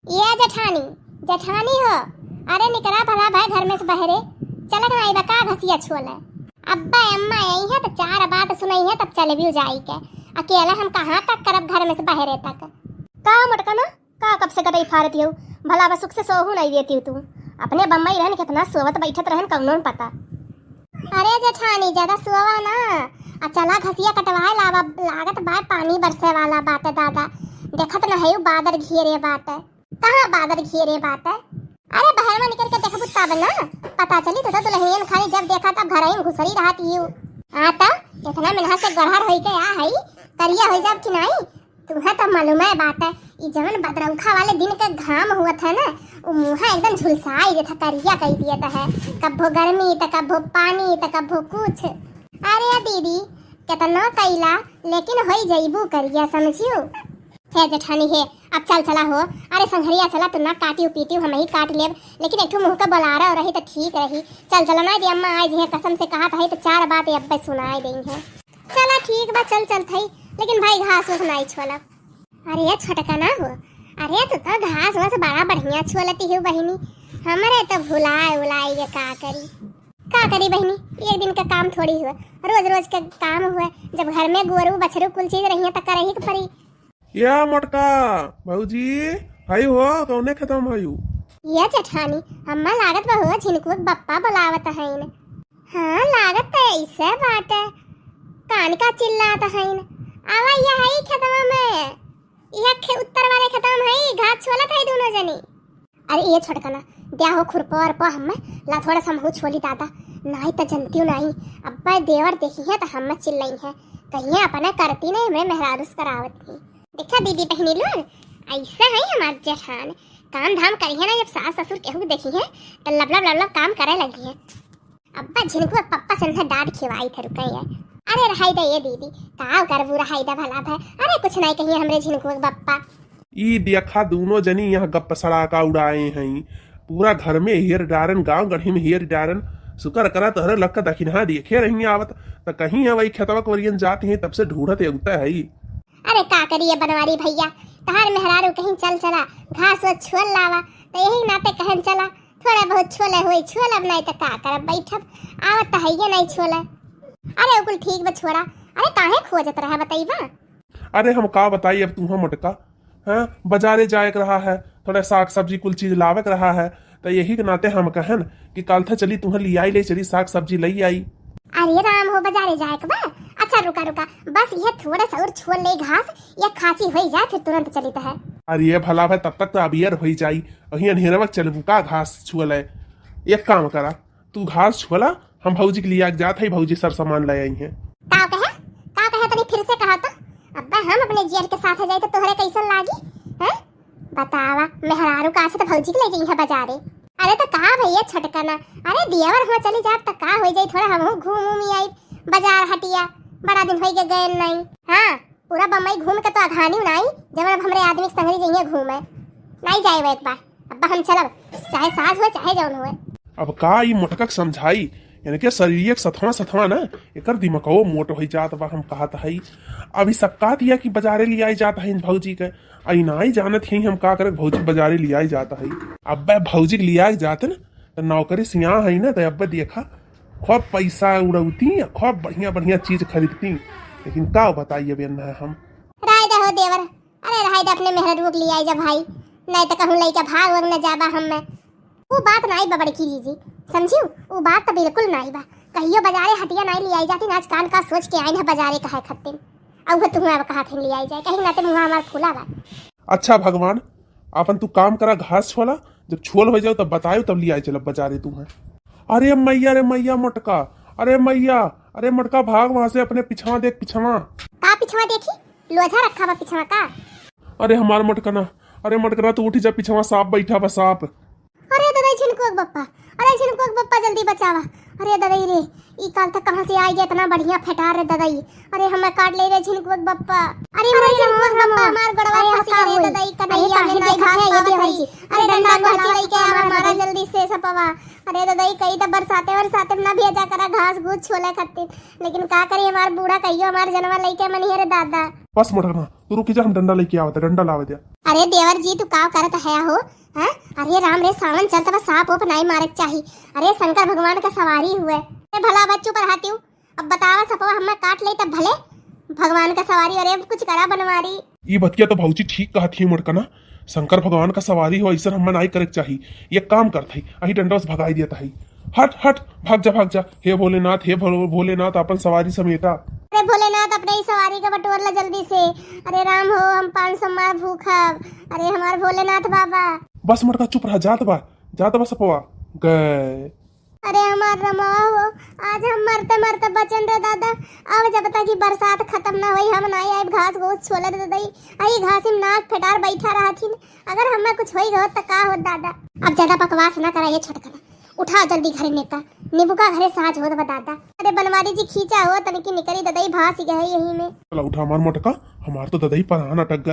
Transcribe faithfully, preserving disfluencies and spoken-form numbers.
ये जेठानी, जेठानी हो, अरे निकरा भला भाई घर में से बहरे, चलक नाई बा का घसिया छोले? अब्बा अम्मा आई है तो चार बात सुनाई है, तब चलबियो जाई के। अकेले हम कहाँ तक करब घर में से बहरे तक? का मोटकना, का कब से गटई फारत हो? भला बा सुख से सोहू नहीं देती तू। अपने बम्बई रहन कितना सोवत बैठत रहन कौनो न पता। अरे जेठानी, ज्यादा सोवा ना, आ चला घसिया कटवाए लावा, लागत बा पानी बरसे वाला बाटे दादा। देखत न है बादर घेरे बाटे। कहाँ बादर घेरे बाटे? अरे बहरवा निकल के देखबू तब ना पता चली। तो, तो दुल्हनियन खाली जब देखा तब घर ही में घुसरी रहत ही। हाँ तो इतना मिनहा से गड़हर होई के आ हई, करिया होई जाब कि नाई? तुहे तो मालूम है बाटे, ई जवन बदरौखा वाले दिन के घाम हुआ था ना, उ मुँह एकदम झुलसाई देता, करिया कई दिया था है। कब्बो गर्मी त कब्बो पानी त कब्बो कुछ। अरे दीदी, केतना कइला, लेकिन होई जइबू करिया, समझियो। हे जेठानी हे, अब चल चला हो। अरे संघरिया चला, तू ना काटियो पीटियो, हम ही काट लेब, लेकिन एक ठो मुँह का बोलारा रही तो ठीक रही। चल चला, ना दे अम्मा आज ये कसम से कहा था तो चार बात ये अब्बे सुनाए देई है। चला ठीक बा, चल चलत हई, लेकिन भाई घास उस नाई छोलब। अरे छोटका ना हो, अरे तू तो घास उस बड़ा बढ़िया छोलती हो बहिनी, हमरे तो भुलाए उलाए ये का करी। का करी बहिनी, एक दिन का काम थोड़ी हुआ, रोज रोज का काम हुआ। जब घर में गोरू बछरू कुल चीज रही है तो करही के पड़ी। या मोटका भौजी, हई हो, कौने खेतवा में हई हो? ये जेठानी, अम्मा लागत बा हो, झिनकुआ के बप्पा बुलावत हईन। हाँ, लागत त ऐसे बाटे। कान का चिल्लात हईन। आवा, ये हई खेतवा में। ये खे-, उत्तर वाले खेतवा में हई, घास छोलत हई दोनों जनी। अरे ये छोटकना, द्या हो खुरपो अरपो हम्मे, ला थोड़ा सा हमहू छोली दादा, नाई त जनतियो नाई, अब्बे देवर देखी है त हम्मे चिल्लई है, कहिए अपने करती नहीं, हमरे मेहरारू से करावत ही। देखा दीदी बहिनी लोग, ऐसा है हमार जेठान, काम धाम करिए ना, जब सास ससुर केहू देखी है त लब लब लब लब काम करे लगी है। अब्बा झिनकुआ पप्पा से उन्हें डांट खिवाई थे रुके है। अरे रहाई दे ये दीदी, का करबू, रहाई दे भला भे। अरे कुछ नहीं कहिए हमरे झिनकुआ के पप्पा। ई देखा, दूनो जनी यहाँ गप्प सड़ाका उड़ाए हैं। पूरा घर में हेर डारन, गांव गढ़ी में हेर डारन। शुक्र करा तोहरे लक्क दखिनहा देखे रही आवत, त कहीं है वही खेतवा कोरियन जात हैं, तब से ढूंढत एगुता है। अरे का करिए बनवारी भैया, तहार मेहरारू कहीं चल चला, घास वास छोल लावा, त यही नाते कहन चला, थोड़ा बहुत छोले होई छोल, अब नहीं त का करब, बैठब, आवत त हइये नहीं छोले। अरे उ कुल ठीक बा छोड़ा, अरे काहे खोजत रहा बतईबा? अरे हम का बताई अब तुहा मोटका, हाँ, बाजारे जाए के रहा है, थोड़ा साग सब्जी कुल चीज लावे के रहा है, त यही के नाते हम कहन कि काल था चली तुहा लियाई ले चली, साग सब्जी लई आई। अरे राम हो, बाजारे जाए के बा? अच्छा रुका रुका, बस ये थोड़ा सा और छोल ले घास, ये खांची होई जाए फिर तुरंत चली त है। अरे भला भाई, तब तक तो अबियर होई जाई, अही अंधेरवा चलबू का घास छुअले? एक काम करा, तू घास छुअला, हम भौजी के लिया के जात है, भौजी सब सामान ले आई हैं। का कहे? का कहे? तनी फिर से कहा तो। अब्बा हम अपने जियर के साथ जाई तो तोहरे कैसन लागी? हैं? बतावा, मेहरारू का से तो भौजी के ले जाई है बाजारे। अरे तो का भैया छोटका ना, अरे दियावर हुआ चली जाब तो का हो जाई, थोड़ा हमहू घूम उम आई बाजार हटिया, बड़ा दिन होई के गए नहीं। हाँ, पूरा बम्बई घूम के तो अघानी नाई, जब अब हमरे आदमी के संगरी जइहे घूमे। नाई जाए एक बार, अब्बा हम चलब, चाहे सास होए, चाहे जौन होए। अब का ई मोटका के समझाई, इनके शरीर एक सथवा सथवा ना, एकर दिमकवो मोट होई जात बा, हम कहत हई। अभी सक्कात या कि बाजारे लियाई जात है भौजी के, आई नाई जानत ही हम का करे, भौजी बाजारे लियाई जात है। अब्बे भौजी के लियाई जात न, त नौकरी सिया है ना, त अब्बे देखा खूब पैसा उड़ौती, खूब बढ़िया बढ़िया चीज खरीदती, लेकिन का बताई अब एन्ना हम। राय दहो देवर, अरे रहाई दे अपने मेहररुआ के लियाई जा भाई, नहीं तो कहूँ लइका भाग वग न जाबा हम्मे। उ बात नाई बा बड़की जीजी, समझियो? उ बात तो बिल्कुल नाई बा। कहियो बाजारे हटिया नाई लियाई जाती, आज कान का सोच के आइन है बाजारे कहे खत्तिन। अब वो तुहूँ अब कहा थे लियाई जाए, कहीं नाते मुँह हमार फूला बा। अच्छा भगवान, अपन तू काम करा, घास छोला, जब छोल हो जाओ तब बतायो, तब लियाई चलब बाजारे तू है। अरे मैया रे मैया मोटका, अरे मैया, अरे मोटका भाग वहाँ से, अपने पिछवा देख पिछवा। का पिछवा देखी? लोझा रखा बा पिछवा का? अरे हमार मटकना, अरे मटकना तू उठी जा, पिछवा साँप बैठा बा साँप। अरे ददाई झिनकुआ के बप्पा, अरे झिनकुआ के बप्पा जल्दी बचावा। अरे ददाई रे, ई काल तक कहाँ से आई गया इतना बढ़िया फेटार रे ददाई। अरे हमें काट ले रे झिनकुआ के बप्पा। अरे अरे मर जा झिनकुआ के बप्पा, हमार गोड़वा अरे फंसी का रे होई? ददाई, अरे कन्हैया काहे में नाई देखत घास है ये बतई। देवर जी? अरे अरे डंडा डंडा को हमारा चिड़ै के जल्दी आवा से मारा सपवा। जल्दी से सपवा। अरे ददाई कई तो बरसाते बरसाते ना भेजा करा घास घूस छोले खातिर, लेकिन का करी हमार बूढ़ा कहियो हमार जनवा लइके मनी है रे दादा। बस मटकना, तू रुकी जा, हम डंडा लेके आवत है, डंडा लावे दे। अरे देवर जी, तू काव करत है हो? हैं? अरे राम रे, सावन चलत बा, साँप ओप नाई मारे के चाही। अरे शंकर भगवान का सवारी हुए। अरे भला बच्चू पर हाथी हूँ। अब बतावा सपवा हमें काट ले तब भले। भगवान का सवारी, अरे कुछ करा बनवारी। ई बतिया तो भौजी ठीक कहत ही मोटकना, शंकर भगवान का सवारी हो, ऐसन हमें नाई करे के चाही। ये काम करत है, अही डंडा से भगाई देता है। हट हट, भाग जा भाग जा। हे भोलेनाथ, हे भोले-, भोलेनाथ, अपन सवारी समेटा। अरे भोलेनाथ, अपने ही सवारी का बटोर ला जल्दी से। अरे राम हो, हम पाँच सौ मार भूखब। अरे हमार भोलेनाथ बाबा। बस मोटका चुप रहा, जात बा, जात बा सपवा। गए। अरे हमार रमवा हो, आज हम मरते मरते बचन रे दादा। अब जब तक ई बरसात खत्म ना होई, हम नाई आइब घास घूस छोले रे ददई। आई घास में नाक फेटार बैठा रहथिन। अगर हमें कुछ होई गयो त का होत दादा? अब ज्यादा बकवास ना करा ये छोटकना। उठा जल्दी घरे नेता। नींबू का घरे साँझ होत बा दादा। अरे बनवारी जी खींचा हो, तनिकी निकरी ददई भास गए यही में। चला उठा हमार मोटका, हमार तो ददई परान अटक गए।